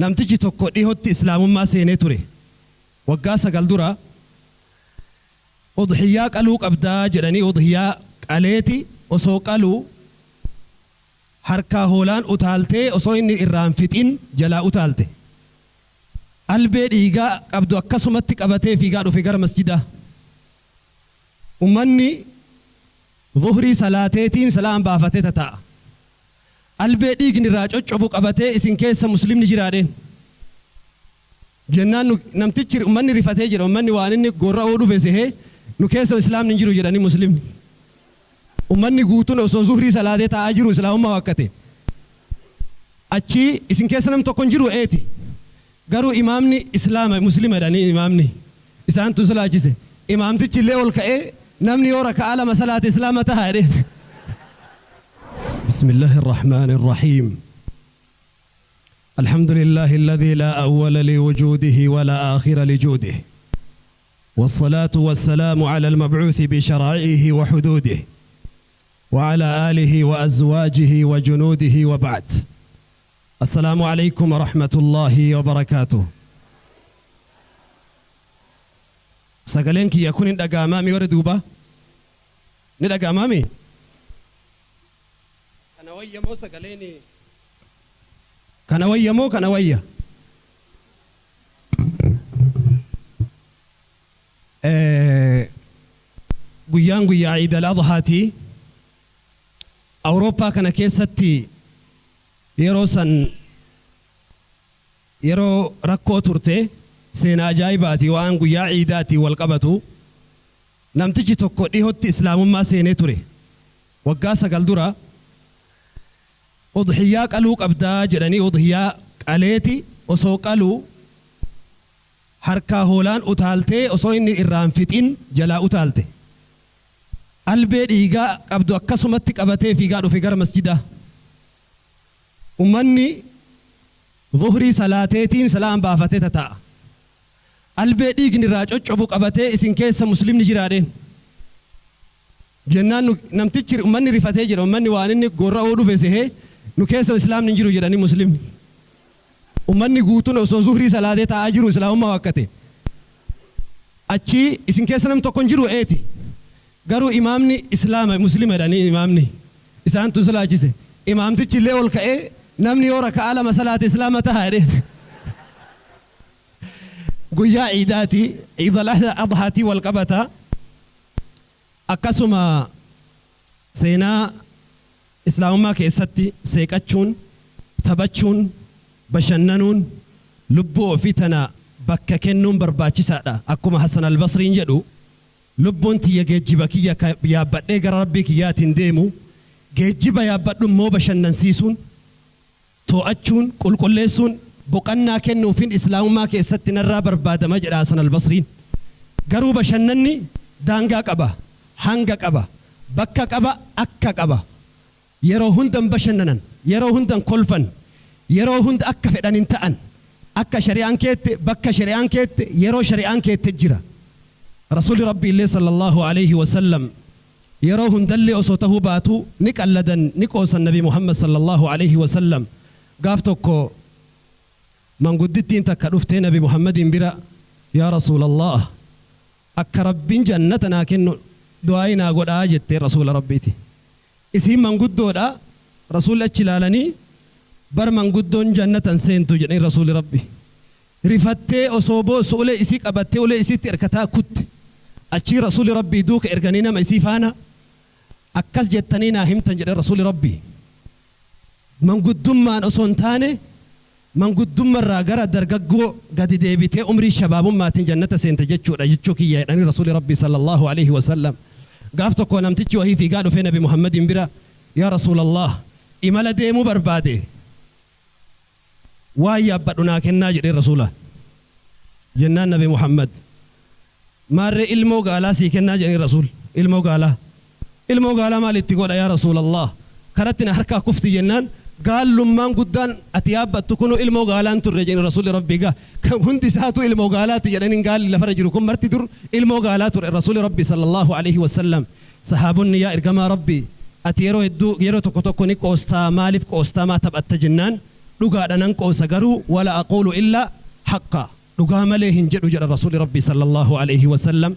Namtichi tokko dhihootti Islaamummaa seenee ture. Waggaa 9 dura Udhiyyaa qaluu qabdaa jedhanii udhiyyaa qaleeti osoo qaluu harkaa hoolaan utaaltee osoo inni irraa hin fixin jalaa utaalte. Albee dhiigaa qabdu akkasumatti qabatee fiigaa dhufe gara masjidaa. Ummanni Zuhrii salaateetiin salaam baafatee tataa'a. Albee dhiigni irraa coccobu qabatee isin keessa muslimni jiraa dheen. Jennaan nu namtichi ummanni rifatee jira ummanni waan inni gorra'uu dhufe sehee nu keessa islaamni hin jiru jedhanii muslimni. Ummanni guutuun osoo zuhrii salaatee taa'aa jiru islaamummaa waakkate. Achii isin keessa nam tokko hin jiru eeti. Garuu imaamni islaama muslima jedhanii imaamni isaantu salaachise. Imaamtichi illee ol ka'ee namni yoo raka'aa lama salaate islaama taha jedheen. بسم الله الرحمن الرحيم الحمد لله الذي لا أول لوجوده ولا آخر لجوده والصلاة والسلام على المبعوث بشرائعه وحدوده وعلى آله وأزواجه وجنوده وبعد السلام عليكم ورحمة الله وبركاته Sagaleen kiyya kun hin dhaga'amaami warri duuba? Ni dhaga'amaami? Kana wayya moo sagaleen kana wayya moo kana wayya? Guyyaan guyyaa Iid al-Adhaati. Awurooppaa kana keessatti yeroo san yeroo rakkoo turte seenaa ajaa'ibaati waan guyyaa Iidaatiin wal qabatu. Namtichi tokko dhihootti Islaamummaa seenee ture. Waggaa 9 dura Udhiyyaa qaluu qabdaa jedhanii udhiyyaa qaleeti osoo qaluu harkaa hoolaan utaaltee osoo inni irraa hin fixin jalaa utaalte. Albee dhiigaa qabdu akkasumatti qabatee fiigaa dhufe gara masjidaa. Ummanni Zuhrii salaateetiin salaam baafatee tataa'a. Albee dhiigni irraa coccobu qabatee isin keessa muslimni jiraa dheen. Jennaan nu namtichi ummanni rifatee jira ummanni waan inni gorra'uu dhufe sehee nu keessa islaamni hin jiru jedhanii muslimni. Ummanni guutuun osoo zuhrii salaatee taa'aa jiru islaamummaa waakkate. Achii isin keessa nam tokko hin jiru eeti. Garuu imaamni islaama muslima jedhanii imaamni isaantu salaachise. Imaamtichi illee ol ka'ee namni yoo raka'aa lama salaate islaama taha jedheen. Guyyaa iidaati Iid al-Adhaatii wal qabata. Akkasuma seenaa Islaamummaa keessatti seeqachuun, taphachuun, bashannanuun, lubbuu ofii tana bakka kennuun barbaachisaadha. Akkuma Hasan Al-Basriin jedhu, Lubbuun tiyya geejjiba kiyya ka yaabbadhee gara Rabbii kiyyaatiin deemu, geejjiba yaabbadhu immoo bashannansiisuun, too'achuun, qulqulleessuun, boqannaa kennuufiin Islaamummaa keessatti narraa barbaadama jedha Hasan Al-Basriin. Garuu bashannanni daangaa qaba, hanga qaba, bakka qaba, akka qaba. Yeroo hunda hin bashannanan, yeroo hunda hin kolfan, yeroo hunda akka fedhan hin ta'an. Akka shari'aan keette, bakka shari'aan keette, yeroo shari'aan keette jira. Rasuulli Rabbii illee sallallaahu aleyhi wa sallam yeroo hundallee osoo tahuu baatuu ni qalladan, ni qoosan Nabi Muhammad sallallaahu aleyhi wa sallam. Gaaf tokko manguddittiin takka dhuftee Nabi Muhammadiin bira Yaa Rasuulallaah! Akka Rabbiin jannata naa kennu du'aa'ii naa godhaa jetteen Rasuula Rabbiiti. Isiin manguddoodha, Rasuulli achi ilaalanii bar manguddoon jannata hin seentu jedhaniin Rasuulli Rabbi. Rifattee osoo boossu ulee isii qabattee ulee isiitti erkataa kutte. Achii Rasuulli Rabbii duuka erganii nama isii faana akkas jettanii naa himtan jedhan Rasuulli Rabbii. Manguddummaan osoo hin taane manguddummarraa gara dargaggoo gadi deebitee umrii shabaabummaatiin jannata seente jechuudha jechuu kiyya jedhanii Rasuulli Rabbii sallallaahu aleyhi wa sallam. Gaaf tokko namtichi wahii fiigaa dhufee Nabi Muhammadiin bira Yaa Rasuulallaah imala deemuu barbaade waan yaabbadhu naa kennaa jedheen Rasuulaan. Jennaan Nabi Muhammad maarree ilmoo gaalaa sii kennaa jedheen Rasuulli. Ilmoo gaalaa. Ilmoo gaalaa maal itti godha yaa Rasuulallaah? Karatti na harkaa kufti jennaan gaallummaan guddaan ati yaabbattu kunuu ilmoo gaalaa hin turre jedheen Rasuulli Rabbii. Egaa kan hundi isaatuu ilmoo gaalaati jedhaniin gaalli lafarra jiru kun marti dur ilmoo gaalaa ture. Rasuulli Rabbii sallallaahu aleyhi wasallam sahaabonni yaa ergamaa Rabbii ati yeroo hedduu yeroo tokko tokko ni qoostaa maaliif qoostaa maa taphatta jennaan Dhugaadha nan qoosa, garuu wala aquulu illaa haqqa, dhugaa malee hin jedhu jedha Rasuuli Rabbii sallallahu alaihi wasallam.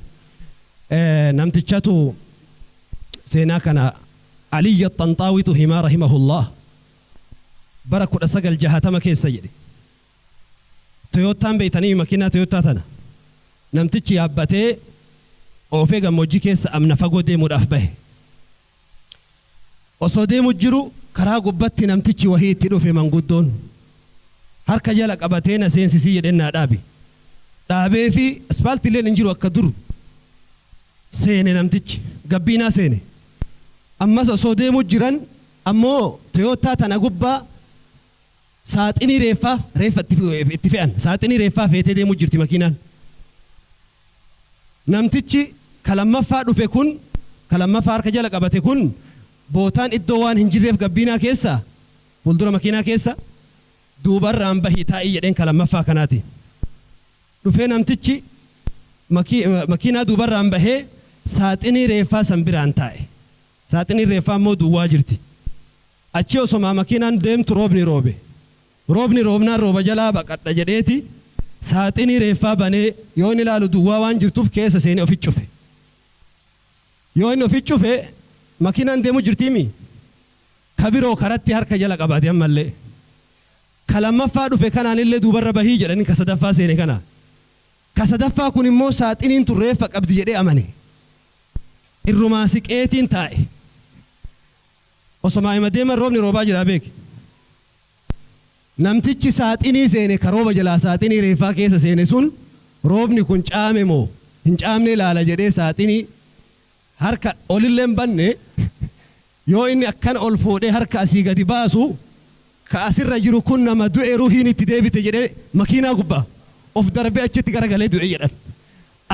Namtichatu seenaa kana Aliyya Xanxaawitu himaa rahimahullah, bara 1960 keessa jedhe. Toyoottaan beeytanii, makiinaa Toyottaa tana namtichi yaabbatee oofee gammoojjii keessa amna fagoo deemuudhaaf bahe. Osoo deemu jiru karaa gubbatti namtichi wahii itti dhufe. Manguddoon harka jala qabatee, "Na seensisii," jedheen. "Naa dhaabi." Dhaabee fi aspaaltiileen hin jiru akka dur. Seene namtichi, gabbiinaa seene. Ammas osoo deemu jiran ammoo Toyootaa tana gubbaa saaxinii reeffaa, reeffa itti fe'an, saaxinii reeffaa feetee deemu jirti makiinaan. Namtichi kalammaffaa dhufe kun, kalammaffaa harka jala qabate kun, bootaan iddoo waan hin jirreef gabbiinaa keessa, fuuldura makiinaa keessa, "Duubarraan bahii taa'ii," jedheen kalammaffaa kanaati. Dhufee namtichi makiinaa duubarraan bahee saaxinii reeffaa san biraan taa'e. Saaxinii reeffaa immoo duwwaa jirti. Achi osomaa makiinaan deemtu roobni roobe. Roobni roobnaan rooba jalaa baqadha jedheeti saaxinii reeffaa banee yoo inni ilaalu duwwaa waan jirtuuf keessa seenee ofi cufe. Yoo inni ofi cufe makiinaan deemu jirtiimi. Ka biroo karatti harka jala qabaate ammallee. Ka lammaffaa dhufe kanaanillee "Duubarra bahii," jedhanii ka sadaffaa seene kana. Ka sadaffaa kun immoo saaxiniin tun reeffa qabdi jedhee amane. Irrumaa siqeetiin taa'e. Osomaa ima deeman roobni roobaa jira beeki. Namtichi saaxinii seene, ka rooba jalaa saaxinii reeffaa keessa seene sun, roobni kun caame moo hin caamne ilaala jedhee saaxinii harka olillee hin banne. Yoo inni akkana ol fuudhee harka asii gadi baasu, ka asirra jiru kun nama du'e, ruhiin itti deebite jedhee makiinaa gubbaa of darbee achitti garagalee du'e jedhan.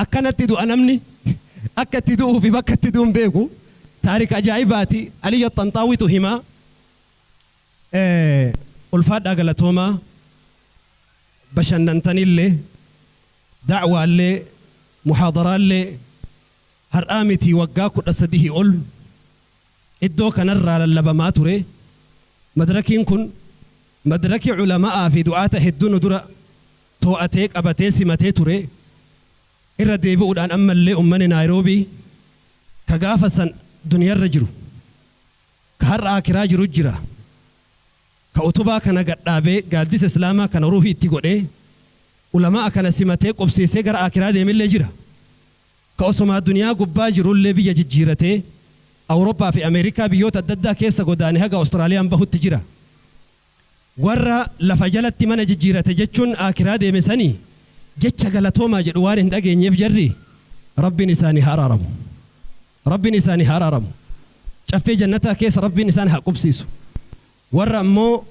Akkanatti du'a namni, akka itti du'uu fi bakka itti du'u hin beeku. Taarika ajaa'ibaati. Aliyya Xanxaawitu himaa. Ulfaadhaa, galatoomaa. Bashannantanillee, da'waallee, muhaadaraallee har'aa miti, waggaa 13 ol iddoo kanarraa lallabamaa ture. Madrakiin kun madrakii culama'aa fi du'aata hedduu nu dura too'atee, qabatee, simatee ture. Irra deebi'uudhaan ammallee ummanni Naayiroobii ka gaafa san duniyarra jiru, ka har'a akiraa jiru jira, ka utubaa kana gadhaabee, gaaddisa islaamaa kana ruuhii itti godhee, ulamaa kana simatee qubsiisee gara akiraa deemillee jira, ka osomaa duniyaa gubbaa jirullee biyya jijjiiratee Awurooppaa fi Ameerikaa biyyoota adda addaa keessa godaane haga Awustiraaliyaan bahutti jira. Warra lafa jalatti mana jijjiirate jechuun akiraa deeme sanii jecha galatoomaa jedhu waan hin dhageenyeef jarri, Rabbiin isaanii haa araaramu. Rabbiin isaanii haa araaramu. Caffee jannataa keessa Rabbiin isaan haa qubsiisu. Warra ammoo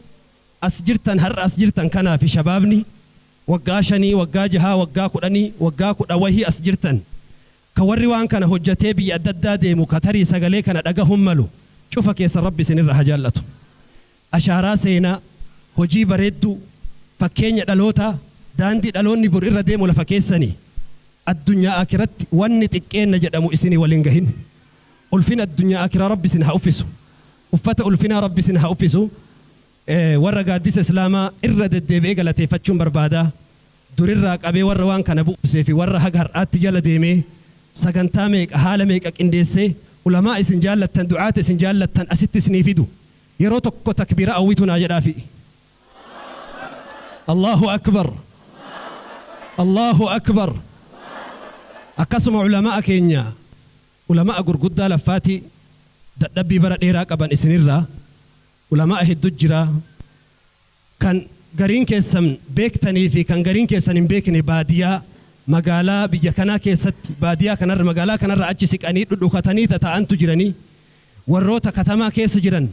as jirtan, har'a as jirtan kanaa fi shabaabni waggaa 5, waggaa 6, waggaa 10, waggaa kudha wahii as jirtan, ka warri waan kana hojjatee biyya adda addaa deemu, ka tarii sagalee kana dhagahuun malu cufa keessa, Rabbi isinirra haa jaallatu. Ashaaraa seenaa, hojii bareedduu, fakkeenya dhalootaa, daandii dhaloonni bor irra deemu lafa keessanii, addunyaa akiratti wanni xiqqeenna jedhamu isinii waliin gahin. Ulfina addunyaa akiraa Rabbi isin haa uffisu. Uffata ulfinaa Rabbi isin haa uffisu. Warra gaaddisa islaamaa irra deddeebi'ee galateeffachuun barbaada. Durirraa qabee warra waan kana bu'uusee fi warra haga har'aatti jala deemee sagantaa meeqa, haala meeqa qindeessee ulamaa isin jaallattan, du'aata isin jaallattan asitti isinii fidu. Yeroo tokko takbiira awwitu naa jedhaafi. Allahu akbar. Allahu akbar. Akkasuma ulamaa keenya, ulamaa gurguddaa laffaati dadhabbii bara dheeraa qaban, isinirraa ulamaa hedduu jira, kan gariin keessan beektanii fi kan gariin keessan hin beekne, baadiyaa magaalaa biyya kanaa keessatti, baadiyaa kanarra, magaalaa kanarra achi siqanii dhudhukatanii tata'antu jiranii, warroota katamaa keessa jiran,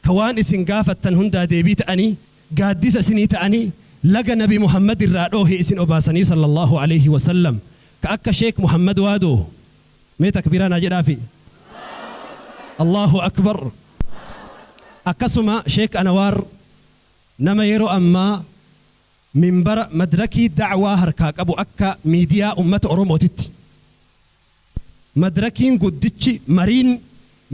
ka waan isin gaafattan hundaa deebii ta'anii, gaaddisa isinii ta'anii, laga Nabi Muhammad irraa dhoohe isin obaasanii sallallahu alaihi wasallam, ka akka Sheek Muhammad Waadoo. Mee takbiiraa naa jedhaafi. Allahu akbar. Akkasuma Sheek Anawaar, nama yeroo ammaa minbara madrakii da'waa harkaa qabu, akka miidiyaa ummata Oromootitti madrakiin guddichi, mariin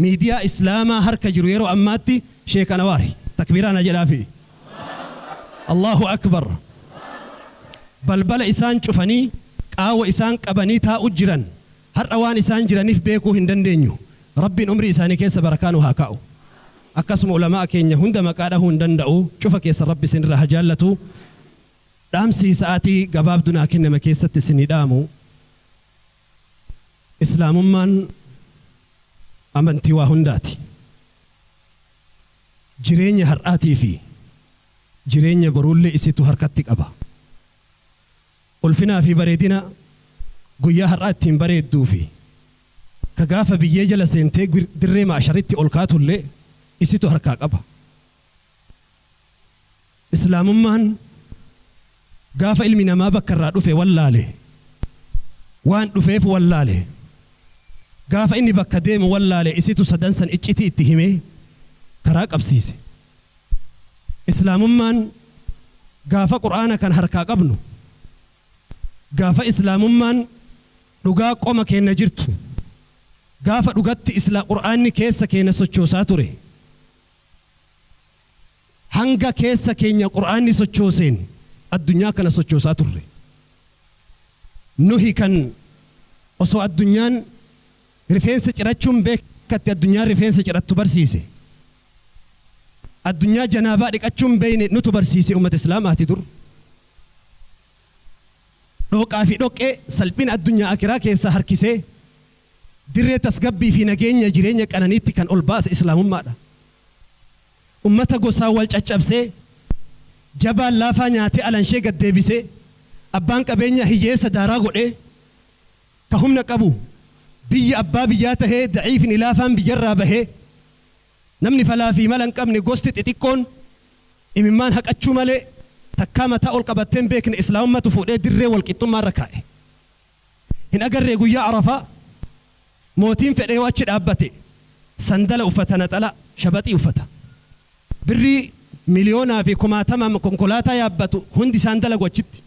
miidiyaa islaamaa harka jiru yeroo ammaatti Sheek Anawaari. Takbiiraa naa jedhaafi. Allahu akbar. Balbala isaan cufanii, qaawa isaan qabanii taa'u jiran, har'a waan isaan jiraniif beekuu hin dandeenyu. Rabbiin umrii isaanii keessa barakaa nu haa kaa'u. Akkasuma ulamaa keenya hunda maqaa dhahuu hin danda'u. Cufa keessa Rabbi isinirraa haa jaallatu. Dhaamsi sa'aatii gabaabduu naa kenname keessatti isinii dhaamu. Islaamummaan amantii waa hundaati. Jireenya har'aatii fi jireenya boruullee isitu harkatti qaba. Ulfinaa fi bareedina guyyaa har'aa ittiin bareedduu fi ka gaafa biyyee jala seentee dirree maasharitti ol kaatullee isitu harkaa qaba. Islaamummaan gaafa ilmi namaa bakka irraa dhufe wallaale, waan dhufeef wallaale, gaafa inni bakka deemu wallaale, isitu sadan san iccitii itti himee karaa qabsiise. Islaamummaan gaafa Qur'aana kan harkaa qabnu, gaafa Islaamummaan dhugaa qoma keenya jirtu, gaafa dhugatti Qur'aanni keessa keenya sochoosaa ture, hanga keessa keenya Qur'aanni sochooseen addunyaa kana sochoosaa turre. Nuhi kan osoo addunyaan rifeensa cirachuun beekatti addunyaan rifeensa cirattu barsiise. Addunyaa janaabaa dhiqachuun beeyne nutu barsiise ummata Islaamaati dur. Dhooqaa fi dhoqqee salphina addunyaa akiraa keessaa harkisee dirree tasgabbii fi nageenya jireenya qananiitti kan ol baase Islaamummaadha. Ummata gosaa wal caccabsee, jabaan laafaa nyaatee alanshee gad deebisee, abbaan qabeenya hiyyeessa daaraa godhee, ka humna qabu biyya abbaa biyyaa tahee daciifni laafaan biyyarraa bahee, namni falaa fi mala hin qabne, gosti xixiqqoon imimmaan haqachuu malee takkaa mataa ol qabattee hin beekne, Islaamummatu fuudhee dirree wal qixxummaa irra kaa'e. Hin agarree guyyaa Arafaa mootiin fedhee yoo achi dhaabbate sandala uffata, naxala shabaxii uffata. Birrii miliyoonaa fi kumaatamaan konkolaataa yaabbatu hundi isaan dalagu achitti.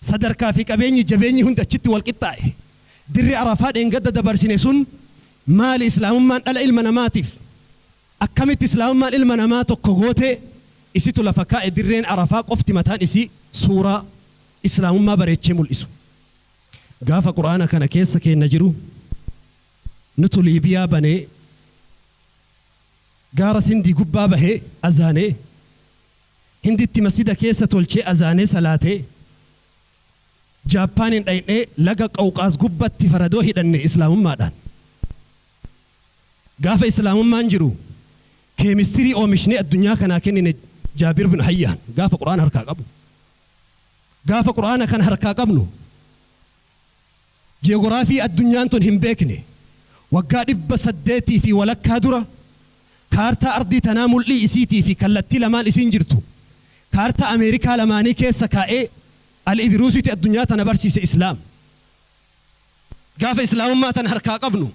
Sadarkaa fi qabeenyi jabeenyi hundi achitti wal qixxaa'e. Dirri Arafaa dheengadda dabarsine sun maali Islaamummaan dhala ilma namaatiif? Akkamitti Islaamummaan ilma namaa tokko gootee isitu lafa kaa'e? Dirreen Arafaa qofti mataan isii suuraa Islaamummaa bareechee mul'isu. Gaafa Qur'aana kana keessa keenya jiru, nutu Liibiyaa banee, gaara Sindii gubbaa bahee azaanee, Hinditti masjida keessa tolchee azaanee salaatee, Jaappaaniin dhaynee laga Qawqaas gubbatti faradoo hidhanne Islaamummaadhaan. Gaafa Islaamummaan jiru, keemistirii oomishnee addunyaa kanaa kennine Jaabir bin Hayyaan gaafa Qur'aana harkaa qabu. Gaafa Qur'aana kana harkaa qabnu, ji'oogiraafii addunyaan tun hin beekne waggaa 850 dura kaartaa ardii tanaa mul'ii isiitii fi kallattii lamaan isiin jirtu kaartaa Ameerikaa lamaanii keessa kaa'ee Al-Idruusiiti addunyaa tana barsiise Islaam. Gaafa Islaamummaa tana harkaa qabnu,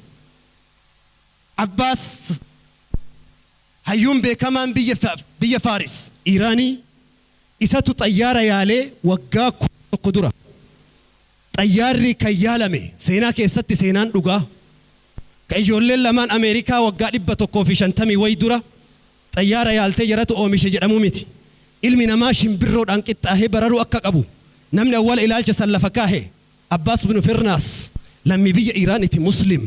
Abbaas hayyuun beekamaan biyya Faaris Iiraanii isatu xayyaara yaalee waggaa 1000 dura. Xayyaarri kan yaalame seenaa keessatti seenaan dhugaa ka ijoolleen lamaan Ameerikaa waggaa 150 wayi dura xayyaara yaaltee jaratu oomishe jedhamuu miti. Ilmi namaa shimbirroodhaan qixxaahee bararuu akka qabu namni awwala ilaalcha san lafa kaahe Abbaas bin Firnaas, lammii biyya Iiraaniti, Muslim.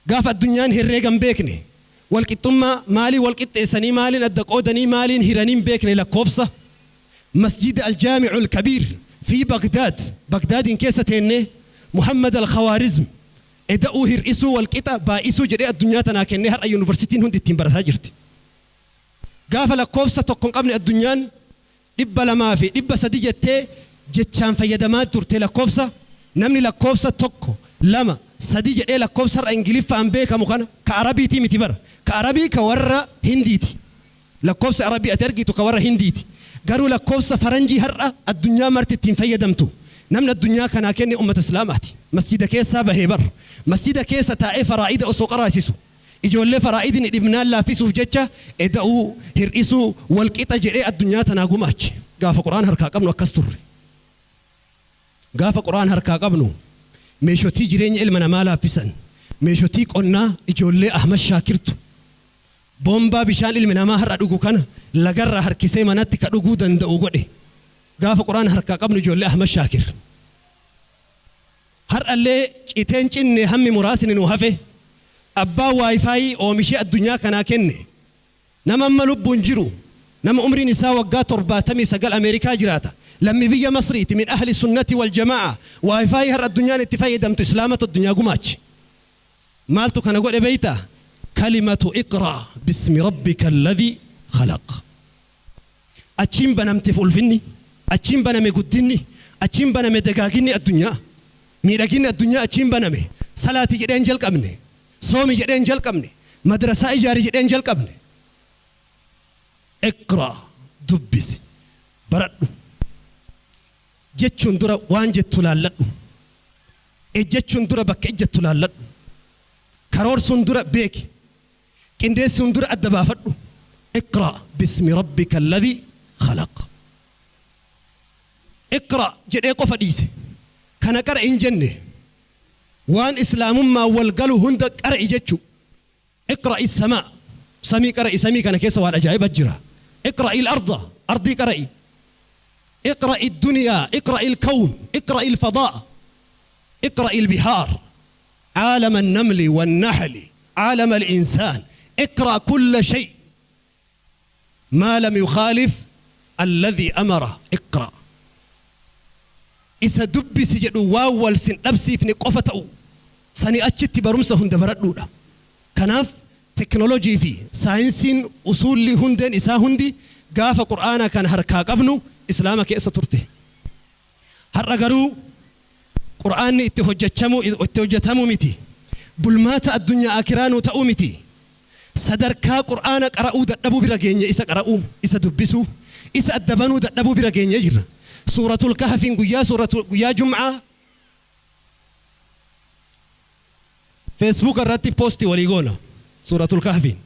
Gaafa addunyaan herreega hin beekne, walqixxummaa maaliin walqixxeessanii, maaliin adda qoodanii, maaliin hiranii hin beekne lakkoofsa, Masjida Aljaami'ul Kabiir fi Bagdaad, Bagdaadiin keessa teennee, Muhammad Al-Khawaarizm eda'uu, hir'isuu, walqixa baay'isuu jedhee addunyaa tanaa kennee har'a yuunivarsiitiin hundi ittiin barataa jirti. Gaafa lakkoofsa tokko hin qabne addunyaan 200 fi 300 jettee jechaan fayyadamaa turte lakkoofsa, namni lakkoofsa tokko, lama, sadi jedhee lakkoofsa har'a Ingiliffaan beekamu kana ka Arabiitii miti bara. Ka Arabii ka warra Hindiiti. Lakkoofsa Arabii ati argitu ka warra Hindiiti. Garuu lakkoofsa faranjii har'a addunyaa marti ittiin fayyadamtu namni addunyaa kanaa kenne ummata Islaamaati. Masjida keessaa bahee bar. Masjida keessa taa'ee faraa'ida osoo qaraasisu, ijoollee faraa'idni dhibnaan laaffisuuf jecha eda'uu, hir'isuu, walqixa jedhee addunyaa tanaa gumaache. Gaafa Qur'aan harkaa qabnu akkas turre. Gaafa Qur'aan harkaa qabnu, meeshotii jireenya ilma namaa laaffisan, meeshotii qonnaa ijoollee Ahmad Shaakirtu Boombaa bishaan ilmi namaa har'a dhugu kana lagarraa harkisee manatti ka dhuguu danda'u godhe. Gaafa Qur'aana harkaa qabnu ijoollee Ahmad Shaakir. Har'allee citeen cinne hammi muraasni nu hafe. Abbaa Wi-Fi oomishee addunyaa kanaa kenne. Nama amma lubbuun jiru, nama umriin isaa waggaa 79 Ameerikaa jiraata. Lammii biyya Masriiti, min ahli sunnati wal jamaa'a. Wi-Fi har'a addunyaan itti fayyadamtu Islaamatu addunyaa gumaache. Maaltu kana godhe beeytaa? Kalimatu iqra bismi rabbika alladhii khalaq. Achiin banamteef ulfinni, achiin baname guddinni, achiin baname dagaaginni addunyaa. Miidhaginni addunyaa achiin baname. Salaati jedhee hin jalqabne. Soomi jedhee hin jalqabne. Madrasaa ijaari jedhee hin jalqabne. Iqra dubbisi, baradhu jechuun dura waan jettu laalladhu. Ejjechuun dura bakka ejjettu laalladhu. Karoorsuun dura beeki. Qindeessuun dura adda baafadhu. Iqra bismi rabbika alladhii khalaq. Iqra jedhee qofa dhiise. Kana qara'i hin jenne. Waan Islaamummaan wal galu hunda qara'i jechuu. Iqra'i samaa, samii qara'i, samii kana keessa waan ajaa'iba jira. Iqra'i al-arda, ardii qara'i. Iqra'i ad-duniyaa, iqra'i al-kawn, iqra'i al-fadaa, iqra'i al-bihaar, aalama an-namli wan-nahli, aalama al-insaan, iqra' kulla shay maa lam yukhaalif alladhii amara, iqra'. Isa dubbisi jedhu waan wal sin dhabsiifne qofa ta'u. Sanii achitti barumsa hunda baradhuudha. Kanaaf teknolojii fi saayinsiin usuulli hundeen isaa hundi gaafa Qur'aana kana harkaa qabnu Islaama keessa turte. Har'a garuu Qur'aanni itti hojjachamuu itti hojjatamuu miti. Bulmaata addunyaa aakiraa nuu ta'uu miti. Sadarkaa Qur'aana qara'uu dadhabuu bira geenye isa qara'uu, isa dubbisuu, isa adda banuu dadhabuu bira geenyee jirra. Suuratul Kahfiin guyyaa suuratu guyyaa Jum'aa Feesbuuka irratti posti walii goona Suuratul Kahfiin.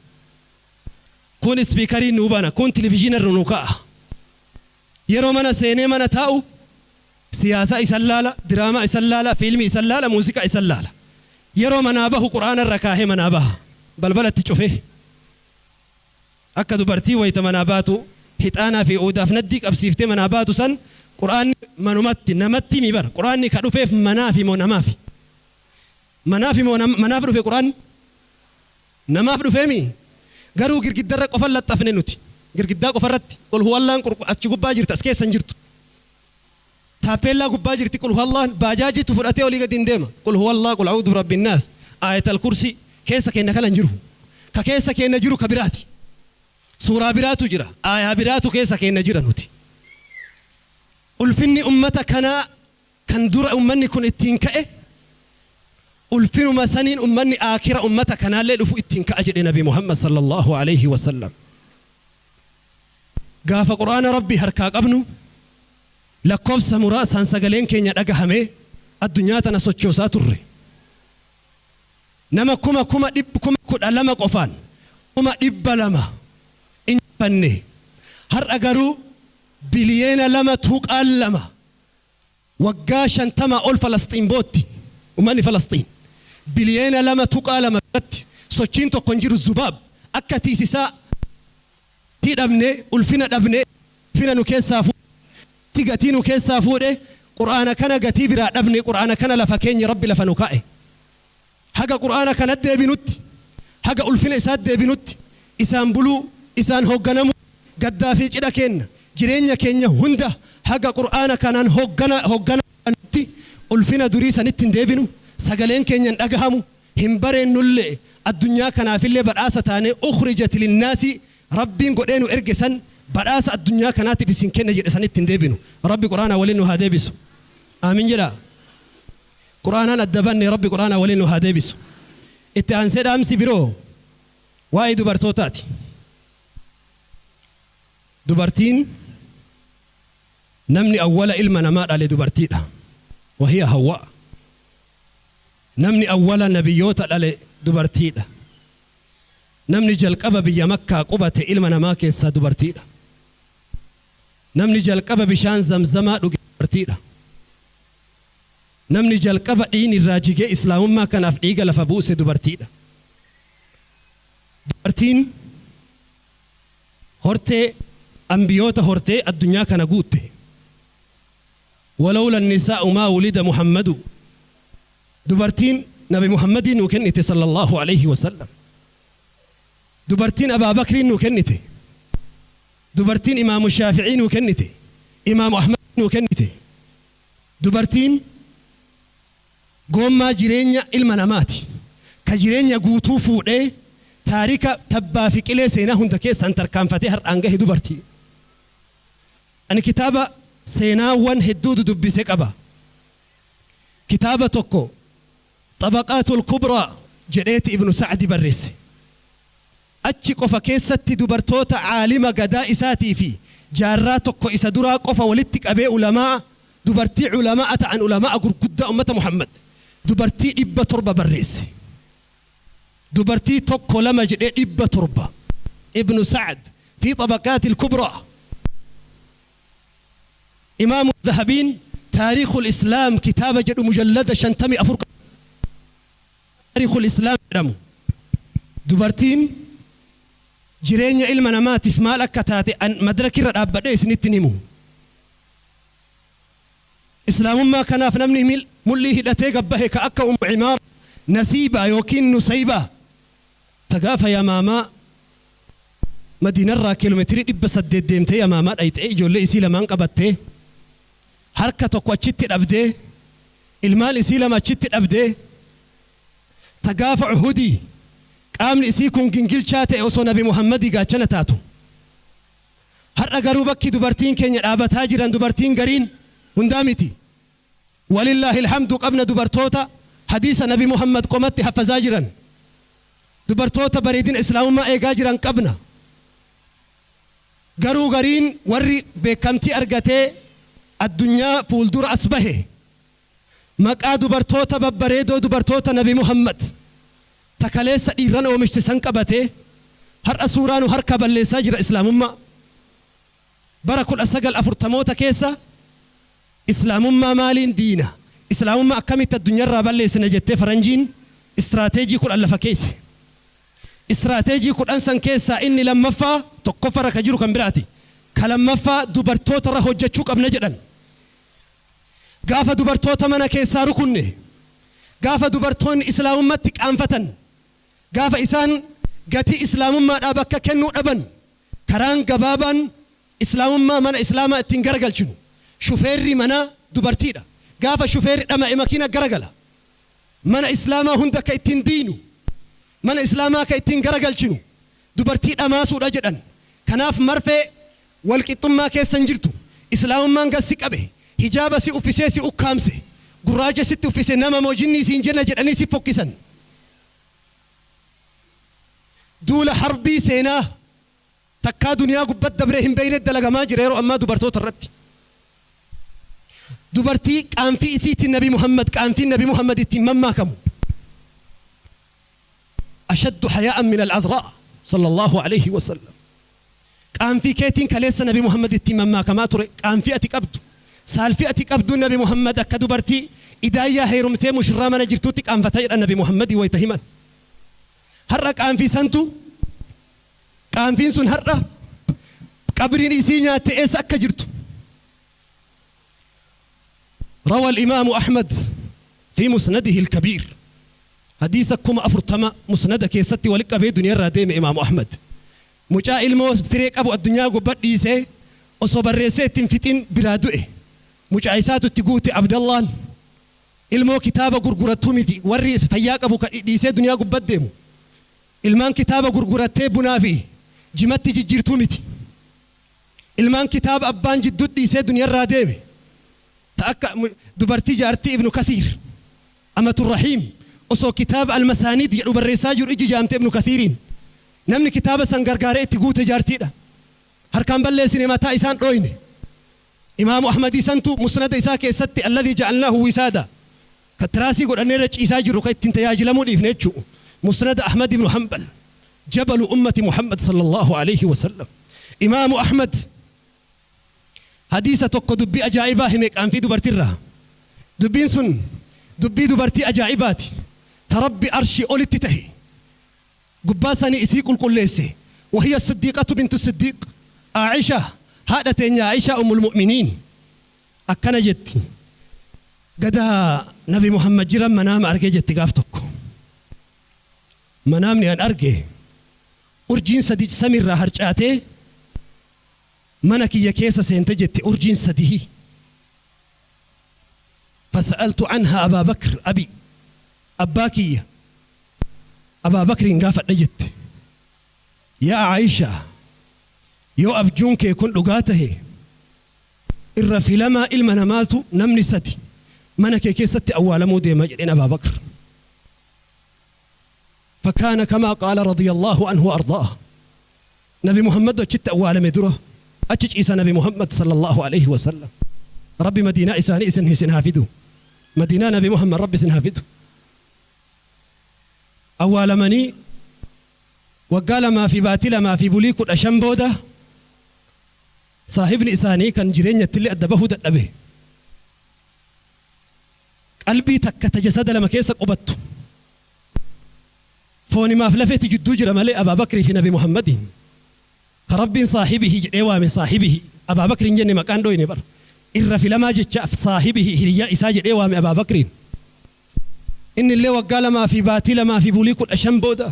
Kun ispiikariin nuu bana, kun tilivizhiina irra nuu kaa'a. Yeroo mana seenee mana taa'u siyaasaa isan laala, diraamaa isan laala, fiilmii isan laala, muuziqaa isan laala. Yeroo manaa bahu Qur'aana irra kaahee manaa baha. Balbala itti cufee. Akka dubartii wayta manaa baatu hixaanaa fi uudaaf naddii qabsiiftee manaa baatu san Qur'aanni manumatti, namatti mii bar. Qur'aanni ka dhufeef manaafi moo namaafi? Manaafi moo manaaf dhufe Qur'aanni? Namaaf dhufee mii? Garuu girgiddarra qofa laxxafne nuti. Girgiddaa qofarratti qul huwallaan achi gubbaa jirti as keessa hin jirtu. Taappeellaa gubbaa jirti qul huwallaan baajaajiitu fudhatee olii gadi hin deema. Qul huwallaa qul a'uudhu birabbin naas aayatal kursii keessa keenna kana hin jiru. Ka keessa keenna jiru ka biraati. Suuraa biraatu jira. Aayaa biraatu keessa keenna jira nuti. Ulfinni ummata kanaa kan dura ummanni kun ittiin ka'e ulfinuma saniin ummanni aakira ummata kanaallee dhufu ittiin ka'a jedhe Nabi Muhammad sallallahu aleyhi wa sallam. Gaafa Qur'aana Rabbii harkaa qabnu lakkoofsa muraasaan sagaleen keenya dhagahamee addunyaa tana sochoosaa turre. Nama kuma 12,000 qofaan 200,000 injifanne. Har'a garuu biliyeena 2.2 waggaa 50 ol Falasxiin bootti. Ummanni Falasxiin biliyeena 2.2 biratti sochiin tokko hin jiru zubaab akka tiisisaa gatii dhabne ulfina dhabne ulfina nu keessaa fuudhe gatii nu keessaa fuudhe Qur'aana kana gatii biraa dhabne Qur'aana kana lafa keenye Rabbi lafa nu kaa'e. Haga Qur'aana kanatti deebinutti, haga ulfina isaatti deebinutti, isaan buluu, isaan hoogganamuu, gaddaa fi cidha keenna, jireenya keenya hunda haga Qur'aana kanaan hooggana hoogganamnutti ulfina durii sanitti hin deebinu, sagaleen keenya hin dhagahamu, hin bareennulle'e, addunyaa kanaafillee badhaasa taanee ukhrijat linnaasi Rabbiin godhee nu erge san badhaasa addunyaa kanaatiif isin kenne jedhe sanitti hin deebinu. Rabbi Qur'aana waliin nu haa deebisu. Aamin jedhaa. Qur'aanaan adda banne Rabbi Qur'aanaan waliin nu haa deebisu. Itti aansee dhaamsi biroo waa'ee dubartootaati. Dubartiin namni awwala ilma namaa dhale dubartiidha. Wahiya Hawwaa. Namni awwala nabiyyoota dhale dubartiidha. Namni jalqaba biyya Makkaa qubate ilma namaa keessaa dubartiidha. Namni jalqaba bishaan zamzamaa dhuge dubartiidha. Namni jalqaba dhiiyni irraa jigee islaamummaa kanaaf dhiiga lafa buuse dubartiidha. Dubartiin Hortee ambiyoota hortee addunyaa kana guutte. Walawla nisaa'u maa wulida Muhammadu. Dubartiin Nabi Muhammadii nuu kennite sallallahu alayhi wasallam. Dubartiin Abaa Bakriin nuu kennite. Dubartiin Imaamu Shaafi'ii nuu kennite. Imaamu Ahmad nuu kennite. Dubartiin goommaa jireenya ilma namaati. Ka jireenya guutuu fuudhee taarika tabbaa fi qilee seenaa hunda keessaan tarkaanfatee har'aan gahe dubartii. Ani kitaaba seenaawwan hedduu dudubbise qaba. Kitaaba tokko Xabaqaatul Kubraa jedheeti Ibnu Sa'di barreesse. Achi qofa keessatti dubartoota caalima gadaa isaatii fi jaarraa tokko isa duraa qofa walitti qabee ulamaa dubartii ulamaa ta'an, ulamaa gurguddaa ummata Muhammad, dubartii 700 barreesse. Dubartii tokko lama jedhee 700. Ibnu Sa'd fi Xabaqaatil Kubraa. Imaamu Zahabiin Taariikul Islaam kitaaba jedhu mujallada 54, Taariikul Islaam jedhamu. Dubartiin jireenya ilma namaatiif maal akka taate an madrakirra dhaabbadhee isinitti himu. Islaamummaa kanaaf namni mul'ii hidhatee gabbahe ka akka Ummu Cimaara Nasiibaa yookiin Nusaybaa ta gaafa Yamaamaa Madiinarraa kiiloomeetirii 800 deemtee Yamaamaa dhayxee ijoollee isii lamaan qabattee, harka tokko achitti dhabdee, ilmaan isii lama achitti dhabdee, ta gaafa Uhudii qaamni isii kun gingilchaa ta'e osoo Nabi Muhammadii gaachana taatu. Har'a garuu bakki dubartiin keenya dhaabataa jiran, dubartiin gariin, hundaa miti. Walillaahi alhamdu, qabna dubartoota hadiisa Nabi Muhammad qomatti haffazaa jiran. Dubartoota bareedina islaamummaa eegaa jiran qabna. Garuu gariin warri beekamtii argatee addunyaa fuuldura as bahe maqaa dubartoota babbareedoo, dubartoota Nabi Muhammad takaleessa dhiirran oomishte san qabatee har'a suuraa nu harka balleessaa jira islaamummaa. Bara 1940moota keessa islaamummaa maaliin diina, islaamummaa akkamitti addunyaarraa balleessina jettee faranjiin istiraateejii 10 lafa keesse. Istiraateejii 10 san keessaa inni lammaffaa, tokkoffarra ka jiru kan biraati. Ka lammaffaa dubartootarra hojjechuu qabna jedhan. Gaafa dubartoota mana keessaa rukunne, gaafa dubartoonni islaamummaatti qaanfatan, gaafa isaan gatii islaamummaadhaa bakka kennuu dhaban, karaan gabaabaan islaamummaa mana islaamaa ittiin garagalchinu, shufeerri manaa dubartiidha. Gaafa shufeerri dhama'e makiina garagala. Mana islaamaa hunda ka ittiin diinu, mana islaamaa ka ittiin garagalchinu dubartii dhamaasuudha jedhan. Kanaaf marfee walqixxummaa keessa hin jirtu. Islaamummaan gad si qabe, hijaaba si uffisee si ukkaamse, gurraacha sitti uffise, nama moo jinnii siin jenna jedhanii si fokkisan. Duula harbii seenaa takkaa duniyaa gubbat dabree hin beeyne dalagamaa jira yeroo ammaa dubartoota irratti. Dubartii qaanfii isiitiin Nabi Muhammad, qaanfiin Nabi Muhammad ittiin mammaakamu. Ashaddu hayaa'an min al-adraa sallallahu alayhi wa sallam. Qaanfii keetiin kaleessa Nabi Muhammad ittiin mammaakamaa ture. Qaanfii ati qabdu, saalfii ati qabdu Nabi Muhammad akka dubartii idaayyaa heerumtee mushurraa mana jirtuutti qaanfata jedhan Nabi Muhammadii wayita himan. Har'a qaanfii santu, qaanfiin sun har'a qabriin isii nyaatte eessa akka jirtu. روى الإمام أحمد في مسنده الكبير حديث 40000 مسند keessatti walitti qabee duniyaa deeme Imaamu Ahmad. Mucaa ilmoo firee qabu addunyaa gubbaa dhiisee osoo barreessee ittiin fixin biraa du'e. Mucaa isaatu itti guute Abdallaan. Ilmoo kitaaba gurgurattuu miti warri fayyaa qabu ka dhiisee duniyaa gubbaa deemu. Ilmaan kitaaba gurgurattee bunaa fi jimatti jijjiirtuu miti. Ilmaan kitaaba abbaan jidduu dhiisee duniyaarraa deeme. Ta akka dubartii jaartii Ibnu Kasiir Amaturrahiim osoo kitaaba Almasaaniid jedhu barreessaa jiru iji jaamte Ibnu Kasiiriin. Namni kitaaba san gargaaree itti guute jaartiidha. Harkaan balleessine, mataa isaan dhooyne. Imaamu Ahmadii santu musnada isaa keessatti alladhii ja'alnaahu wisaada ka tiraasii godhannee irra ciisaa jiru ka ittiin tajaajilamuu dhiifne jechuu. Musnada Ahmad ibnu Hanbal, jabalu ummati Muhammad sallallahu alayhi wasallam. Imaamu Ahmad hadiisa tokko dubbii ajaa'ibaa hime qaanfii dubartirraa. Dubbiin sun dubbii dubartii ajaa'ibaati ta Rabbi arshii olitti tahe gubbaa sanii isii qulqulleesse. Wahiya Siddiiqatu bintu Siddiiq. Aisha haadha teenya Aisha ummul mu'miniin akkana jetti gada Nabi Muhammad jiran manaama argee jetti. Gaaf tokko manaamni an arge, urjiin sadi samiirraa harcaatee mana kiyya keessa seente jette, urjiin sadihi. فسألت عنها أبا بكر أبي, abbaa kiyya Abaa Bakriin gaafadhe jette. Yaa Aisha, yoo abjuun kee kun dhugaa tahe, irra filamaa ilma namaatu namni sadi mana kee keessatti awwaalamuu deema jedheen Abaa Bakr. فكان كما قال رضي الله عنه وأرضاه. نبي محمد achitti awwaalame dura achi ciisa Nabi Muhammad صلى الله عليه وسلم. Rabbi madiinaa isaanii isin haa fidu. Madiinaa Nabi Muhammad Rabbi isin haa fidu. Awwaalamanii waggaa 2 fi baatii 2 fi bulii 15 booda, saahibni isaanii kan jireenyattillee adda bahuu dadhabe, qalbii takka ta jasada lama keessa qubattu, foonimaaf lafeeti jidduu jira malee Abaa Bakrii fi Nabi Muhammadiin ka Rabbiin صاحبه jedhee waame. صاحبه Abaa Bakriin jenne maqaan dhoyne bar irra filamaa jechaaf صاحبه, hiriyyaa isaa jedhee waame Abaa Bakriin. Inni illee waggaa 2 fi baatii 2 fi bulii 15 booda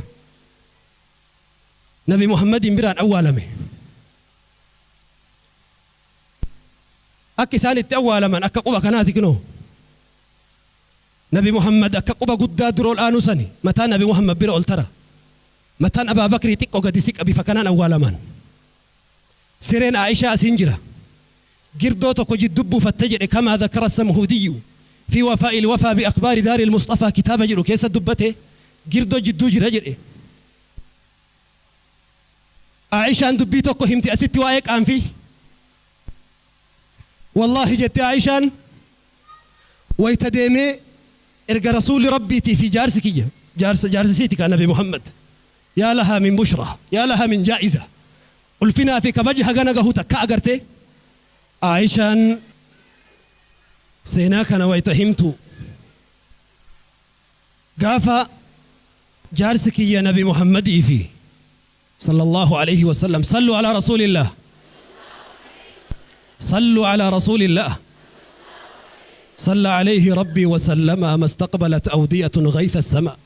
Nabi Muhammadiin biraan awwaalame. Akka isaan itti awwaalaman akka quba kanaati kinoo. Nabi Muhammad akka quba guddaa dura ol aanu sani mataa Nabi Muhammad bira ol tara. Mataan Abaa Bakrii xiqqoo gadi siqa. Bifa kanaan awwaalaman. Sireen Aishaa asiin jira. Girdoo tokko jidduu buufatte jedhe, كما ذكر السمهودي في وفاء الوفا بأخبار دار المصطفى kitaaba jedhu keessa dubbate. Girdoo jidduu jira jedhe. Aishaan dubbii tokko himti asitti waa'ee qaanfii. والله jette Aishaan, wayta deemee erga Rasuulli Rabbiitii fi jaarsi kiyya, jaarsa jaarsisiiti kan Nabi Muhammad, يا لها من بشرى، يا لها من جائزة, ulfinaa fi kabaja hagana gahu takka agarte. Aishaan seenaa kana wayta himtu, gaafa jaarsi kiyya Nabi Muhammadii fi صلى الله عليه وسلم, صلوا على رسول الله، صلوا على رسول الله، صلى عليه ربي وسلم، ما استقبلت أودية غيث السماء.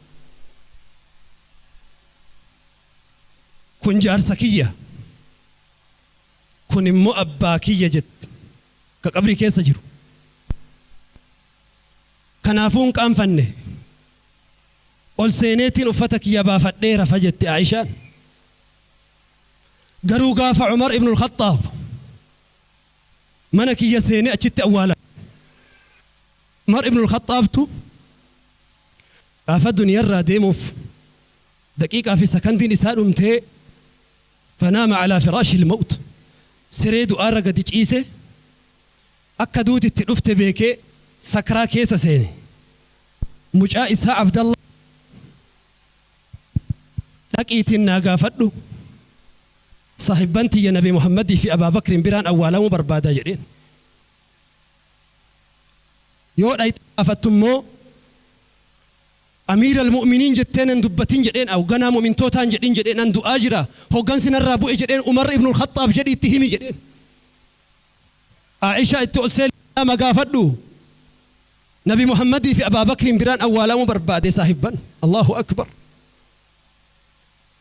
Kun jaarsa kiyya, kun immoo abbaa kiyya jette ka qabrii keessa jiru. Kanaafuu hin qaanfanne, ol seeneetiin uffata kiyya baafadhee rafa jette Aishaan. Garuu gaafa Umar ibn al-Khattaab mana kiyya seenee achitti awwaala, Umar ibn al-Khattaabtu gaafa duniyarraa deemuuf daqiiqaa fi sakandiin isaa dhumtee, فنام على فراش الموت, siree du'aarra gadi ciise, akka duutitti dhufte beekee sakraa keessa seene. Mucaa isaa Abdallah, dhaqiitiin naa gaafadhu, saahibban tiyya Nabi Muhammadii fi Abaa Bakriin biraan awwaalamuu barbaada jedheen. Yoo dhayxe gaafattu immoo أمير المؤمنين jetteen hin dubbatin jedheen, hoogganaa mu'mintootaan jedhin jedheen, an du'aa jira, hooggansi narraa bu'e jedheen, Umar ibn al-Khattaab jedhi itti himi jedheen. Aishaa itti ol seenaa gaafadhu, Nabi Muhammadii fi Abaa Bakriin biraan awwaalamuu barbaade saahibban. الله أكبر.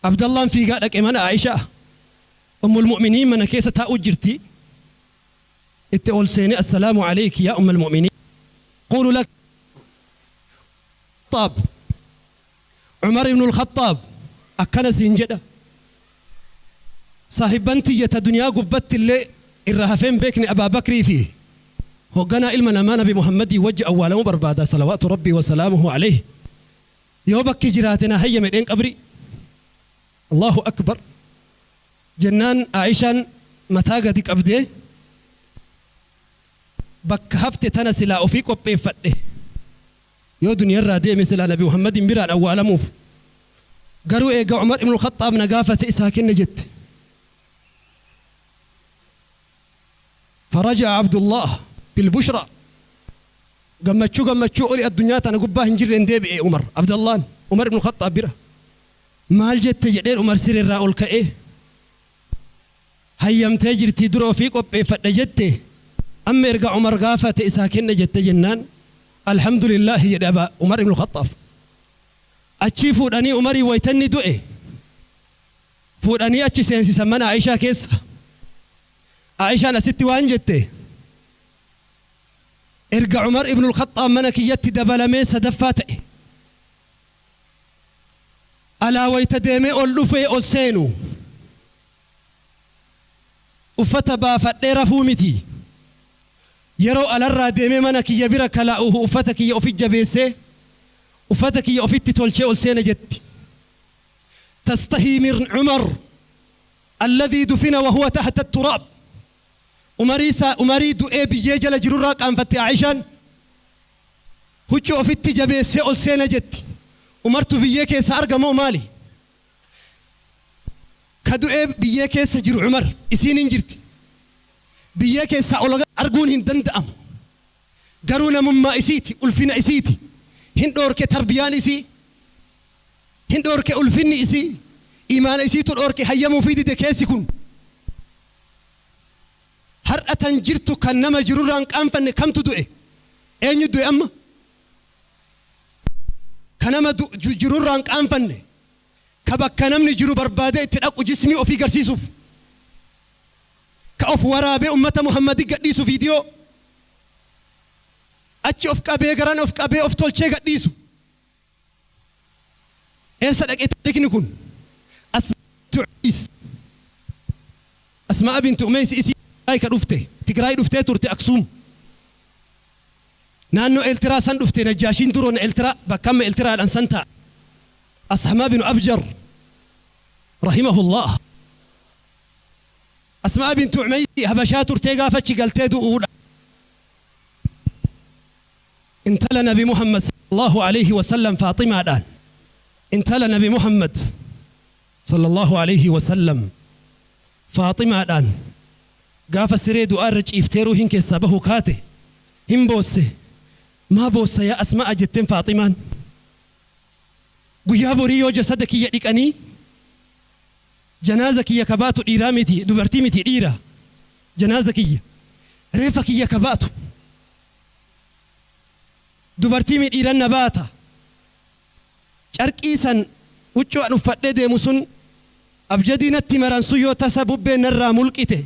Abdallaan fiigaa dhaqe mana Aishaa أم المؤمنين. Mana keessa taa'u jirti. Itti ol seenee, السلام عليك يا أم المؤمنين, قول لك الخطاب, عمر ibn al-Khattaab akkana siin jedha, saahibban tiyyata duniyaa gubbatti illee irra hafeen beekne Abaa Bakrii fi hoogganaa ilma namaa Nabi Muhammadii wajji awwaalamuu barbaada, صلوات ربي وسلامه عليه, yoo bakki jiraate na hayyame dheen qabri. الله أكبر. Jennaan Aishaan mataa gadi qabdee, bakka hafte tana silaa ofii qopheeffadhe, yoo duniyarraa deeme silaa Nabi Muhammadin biraan awwaalamuuf, garuu eega Umar ibn Khaxaab na gaafate isaa kenne jette. فرجع عبد الله بالبشرى. Gammachuu gammachuu oli addunyaa tana gubbaa hin jirreen deebi'e Umar Abdallaan Umar ibn Khaxaab bira. Maal jette jedheen. Umar sirriirraa ol ka'ee Hayyamtee jirtii dura ofii qopheeffadha jette, amma erga Umar gaafate isaa kenna jette jennaan, alhamdulillaahi jedhe Aba Umar ibn Khaxxaab. Achii fuudhanii Umarii waytanni du'e fuudhanii achi seensisan mana Aishaa keessa. Aishaan asitti waan jette, erga Umar ibn Khaxxaab mana kiyyatti dabalamee sadaffaa ta'e. Alaa wayta deemee ol dhufee ol seenu uffata baafadhee rafuu miti. Yeroo alarraa deemee mana kiyya bira kalaa'uhu uffata kiyya ofi jabeessee, uffata kiyya ofitti tolchee ol seena jetti. تستحي من عمر الذي دفن وهو تحت التراب. Umarii du'ee biyyee jala jirurraa qaanfatte Aishaan. Huccuu ofitti jabeessee ol seena jetti. Umartu biyyee keessa argamoo maali? Ka du'ee biyyee keessa jiru Umar, isiin hin jirti. Biyyee keessaa ol arguun hin danda'amu. Garuu namummaa isiiti, ulfina isiiti. Hin dhoorke tarbiyaan isii. Hin dhoorke ulfinni isii. Imaana isiitu dhoorke, hayyamuu fi dide keessi kun. Har'a tan jirtu kan nama jirurraan qaanfanne kamtu du'e? Eenyu du'e amma? Ka nama jirurraan qaanfanne, ka bakka namni jiru barbaadee itti dhaqu jismii ofii garsiisuuf, ka of waraabee ummata Muhammadii gadhiisu viidiyoo, achi of qabee, garan of qabee, of tolchee gadhiisu. Eessa dhaqee taarikni kun? Asmaa binti Umeys isii ka dhufte Tigraay dhuftee turte. Aksuum naannoo Eeltiraa san dhufte. Najjaashiin duroon Eeltiraa bakka amma Eeltiraadhaan san ta'a. Ashamaa binu Abjar رحمه الله. Asmaa binti Umeys Habashaa turtee gaafa achi galtee du'uudha. Intala Nabi Muhammad صلى الله عليه وسلم Faaximaadhaan, intala Nabi Muhammad صلى الله عليه وسلم Faaximaadhaan, gaafa siree du'aa irra ciiftee ruuhin keessaa bahu kaate hin boosse. "Maa boossa yaa Asma'a?" jetteen Faaximaan. "Guyyaa borii yoo jasada kiyya dhiqanii janaaza kiyya kabaatu dhiiraa miti, dubartii miti, dhiira. Janaaza kiyya, reeffa kiyya kabaatu dubartii mi dhiiran na baata. Carqii san, huccuu an uffadhee deemu sun, abjadii natti maran sun yoo tasa bubbeen narraa mulqite,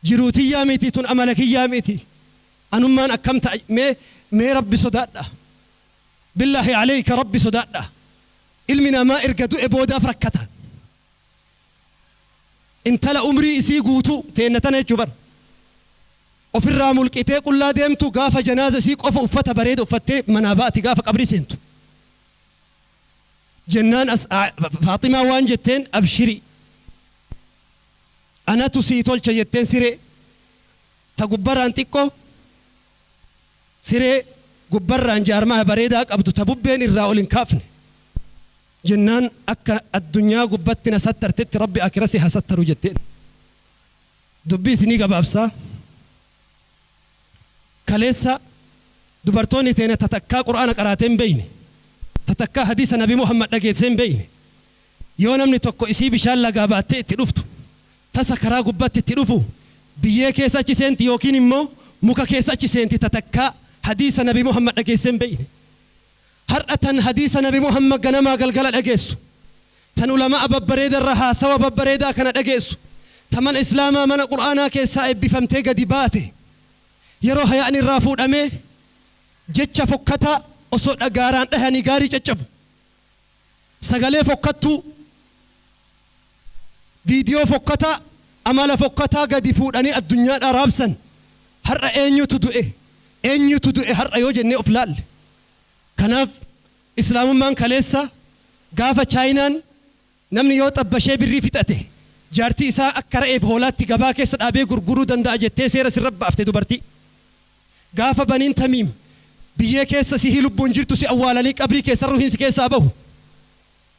jiruu tiyyaa miti tun, amala kiyyaa miti, anummaan akkam ta'a?" Mee mee Rabbi sodaadha. بالله عليك Rabbi sodaadha. Ilmi namaa erga du'e boodaaf rakkata. Intala umrii isii guutuu teenna tana jechuu bar ofirraa mulqitee qullaa deemtu, gaafa janaaza isii qofa uffata bareeda uffattee manaa baati, gaafa qabrii seentu. Jennaan as Faaximaa waan jetteen, "Abshiri, anatu sii tolcha," jetteen. Siree ta gubbarraan xiqqoo, siree gubbarraan jaarmaa bareedaa qabdu, ta bubbeen irraa ol hin kaafne. Jennaan, "Akka addunyaa gubbatti na sattartetti Rabbi akira si haa sattaru," jetteen. Dubbii isinii gabaabsaa, kaleessa dubartoonni teena tatakkaa Qur'aana qaraateen hin beeyne, tatakkaa hadiisa Nabi Muhammad dhageessee hin beeyne, yoo namni tokko isii bishaan lagaa baattee itti dhuftu tasa karaa gubbatti itti dhufu, biyyee keessa achi seenti yookiin immoo muka keessa achi seenti. Tatakkaa hadiisa Nabi Muhammad dhageessee hin beeyne. Har'a tan hadiisa Nabi Muhammad ganamaa galgala dhageessu, tan ulamaa babbareedarra haasawa babbareedaa kana dhageessu, ta mana Islaamaa, mana Qur'aanaa keessaa eebbifamtee gadi baate, yeroo hayaan irraa fuudhamee jecha fokkataa osoo dhagaaraan dhahanii gaarii caccabu, sagalee fokkattuu, viidiyoo fokkataa, amala fokkataa gadi fuudhanii addunyaadhaa raabsan, har'a eenyutu du'e? Eenyutu du'e har'a yoo jennee of laalle? Kanaaf Islaamummaan kaleessa gaafa Chaayinaan namni yoo xabbashee birrii fixate jaartii isaa akka re'eef hoolaatti gabaa keessa dhaabee gurguruu danda'a jettee seera sirra baafte dubartii, gaafa Baniin Tamiim biyyee keessa sihii lubbuun jirtu si awwaalanii qabrii keessa ruhiin si keessaa bahu,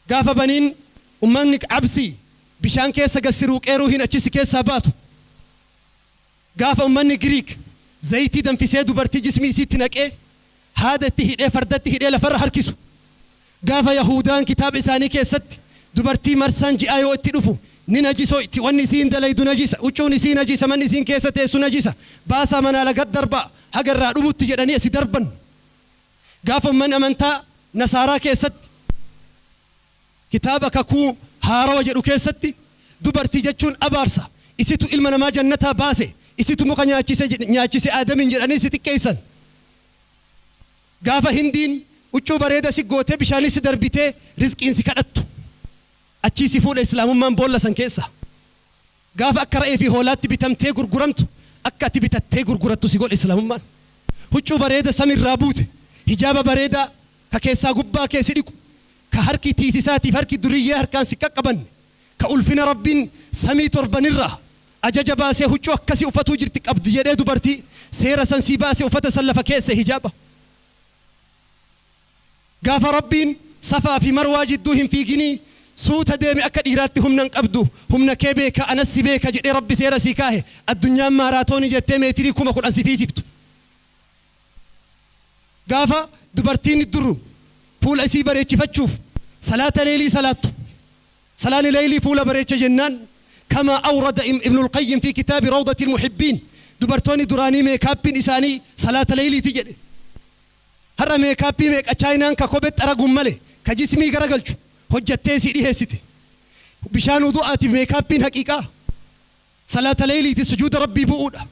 gaafa Baniin ummanni Absii bishaan keessa gad si ruuqee ruhiin achi si keessaa baatu, gaafa ummanni Giriik zayitii danfisee dubartii jismii isiitti naqee haada itti hidhee fardatti hidhee lafarra harkisu, gaafa Yahudaan kitaaba isaanii keessatti dubartii marsaan ji'aa yoo itti dhufu Ni najisoyti, wanni isiin dalaydu najisa, huccuun isii najisa, manni isiin keessa teessu najisa, baasaa manaa lagat darbaa haga irraa dhumutti jedhanii asi darban. Gaafa ummanni amantaa Nasaaraa keessatti kitaaba Kakuu Haarawa jedhu keessatti dubartii jechuun abaarsa, isitu ilma namaa jannataa baase, isitu muka nyaachise nyaachise Aadamiin jedhanii si xiqqeessan. Gaafa Hindiin huccuu bareeda si gootee bishaanis si darbitee rizqiin si kadhattu. Achii si fuudha Islaamummaan boolla san keessa. Gaafa akka ra'ee fi hoolaatti bitamtee gurguramtu akka ati bitattee gurgurattu si godhe Islaamummaan. Huccuu bareeda samiirraa buute, hijaaba bareedaa ka keessaa gubbaa kee si dhiqu, ka harki tiisisaatiif harki duriyyee harkaan si qaqqabanne, ka ulfina Rabbiin samii torbanirraa ajaja baasee huccuu akkasii uffatuu jirti qabdi jedhee dubartii seera san sii baase uffata san lafa keesse hijaaba. Gaafa Rabbiin Safaa fi Marwaa jidduu hin fiiginii suuta deemi akka dhiiraatti humna hin qabdu humna kee beeka anas si beeka jedhee Rabbi seera sii kaahe addunyaan maaraatoonii jettee meetirii 10,000 si fiisiftu. Gaafa dubartiin duru fuula isii bareechifachuuf salaata leeylii salaattu salaanni leeylii fuula bareecha jennaan kamaa awrada Ibnul Qayyim fi kitaabi Rawdatil Muhibbiin dubartoonni duraanii meekaappiin isaanii salaata leeyliiti jedhe. Har'a meekaappii meeqa Chaayinaan ka kophee xaraguun male ka jismii garagalchu hojjattee isii dhiheessite. Bishaan wudu'aatiif meekaappiin haqiiqaa salaata leeyliiti sujuuda Rabbii bu'uudha.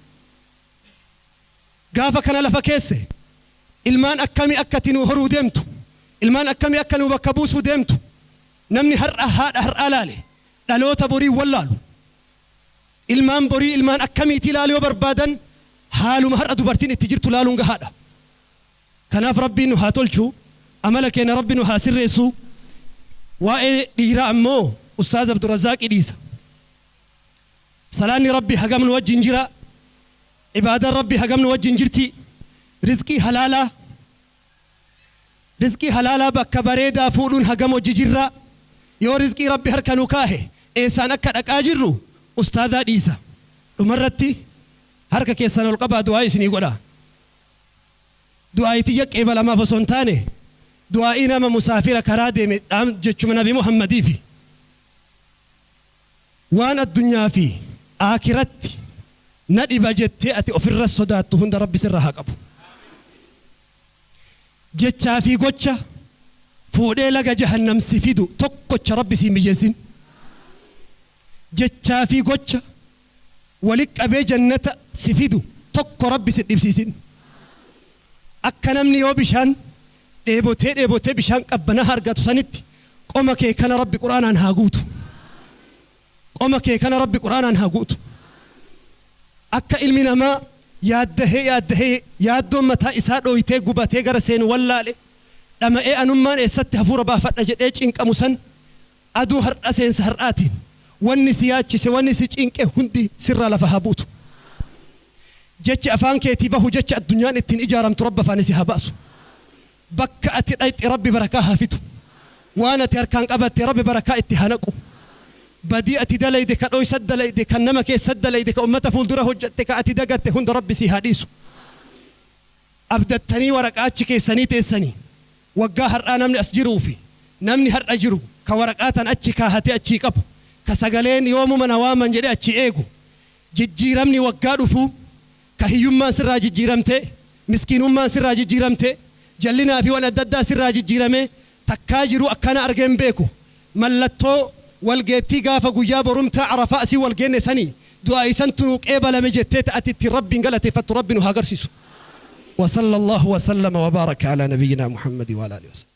Gaafa kana lafa keesse ilmaan akkamii akka ati nuu horuu deemtu, ilmaan akkamii akka nuu bakka buusuu deemtu namni har'a haadha har'aa laale dhaloota borii wallaalu. Ilmaan borii ilmaan akkamiitii laaluu yoo barbaadan haaluma har'a dubartiin itti jirtu laaluun gahaadha. Kanaaf Rabbiin nu haa tolchu, amala keenya Rabbi nu haa sirreessu. Waa'ee dhiiraa ammoo Ustaaz Abdurrazaaqii dhiisa. Salaanni Rabbi hagam nu wajjin jira, ibaadaan Rabbi hagam nu wajjin jirti, rizqii halaalaa rizqii halaalaa bakka bareedaa fuudhuun hagam hojii jirra, yoo rizqii Rabbi harka nu kaahe eessaan akka dhaqaa jirru ustaadaa dhiisa. Dhumarratti harka keessan ol qabaa du'aa isinii godha. Du'aa'ii tiyya qeebalamaaf osoo hin taane du'aa'ii nama musaafira karaa deeme dhaam jechuma Nabi Muhammadiifi. Waan addunyaa fi aakiratti na dhiba jettee ati ofirra sodaattu hunda Rabbi sirraa haa qabu. Jechaa fi gocha fuudhee laga jahannam si fidu tokkocha Rabbi si hin mijeessin. Jechaa fi gocha wali qabee jannata si fidu tokko Rabbi si dhibsiisin. Akka namni yoo bishaan dheebotee dheebotee bishaan qabbanaa argatu sanitti qoma kee kana Rabbi Qur'aanaan haa guutu. Qoma kee kana Rabbi Qur'aanaan haa guutu. Akka ilmi namaa yaaddahee yaaddahee yaaddoon mataa isaa dhooytee gubatee gara seenu wallaale dhama'ee anummaan eessatti hafuura baafadha jedhee cinqamu san aduu har'a seensa har'aatiin wanni si yaachise wanni si cinqe hundi sirraa lafa haa buutu. Jechi afaan keetii bahu jecha addunyaan ittiin ijaaramtu Rabbi afaanii si haa baasu. Bakka ati dhayxe Rabbi barakaa haa fidu. Waan ati harkaan qabatte Rabbi barakaa itti haa naqu. Badii ati dalayde ka dhoysat dalayde kan nama keessat dalayde ka ummata fuuldura hojjatte ka ati dagatte hunda Rabbi sii haa dhiisu. Abdattanii waraqaa achi keessanii teessanii waggaa har'aa namni as jiruu fi namni har'a jiru ka waraqaa tan achi kaahatee achii qabu ka sagaleen yoomuma na waaman jedhee achii eegu jijjiiramni waggaa dhufuu ka hiyyummaan sirraa jijjiiramtee miskiinummaan sirraa jijjiiramtee jallinaa fi waan adda addaa sirraa jijjiiramee takkaa jiruu akkana argee hin beeku mallattoo walgeettii gaafa guyyaa borumtaa Arafaa asii wal geenne sanii du'aa'ii santu nuu qeebalame jettee ta ati ittiin Rabbiin galateeffattu Rabbi nu haa garsiisu. Wa sallallahu wa sallama wa baaraka alaa nabiyyinaa Muhammadi wa alaa aalihi wa.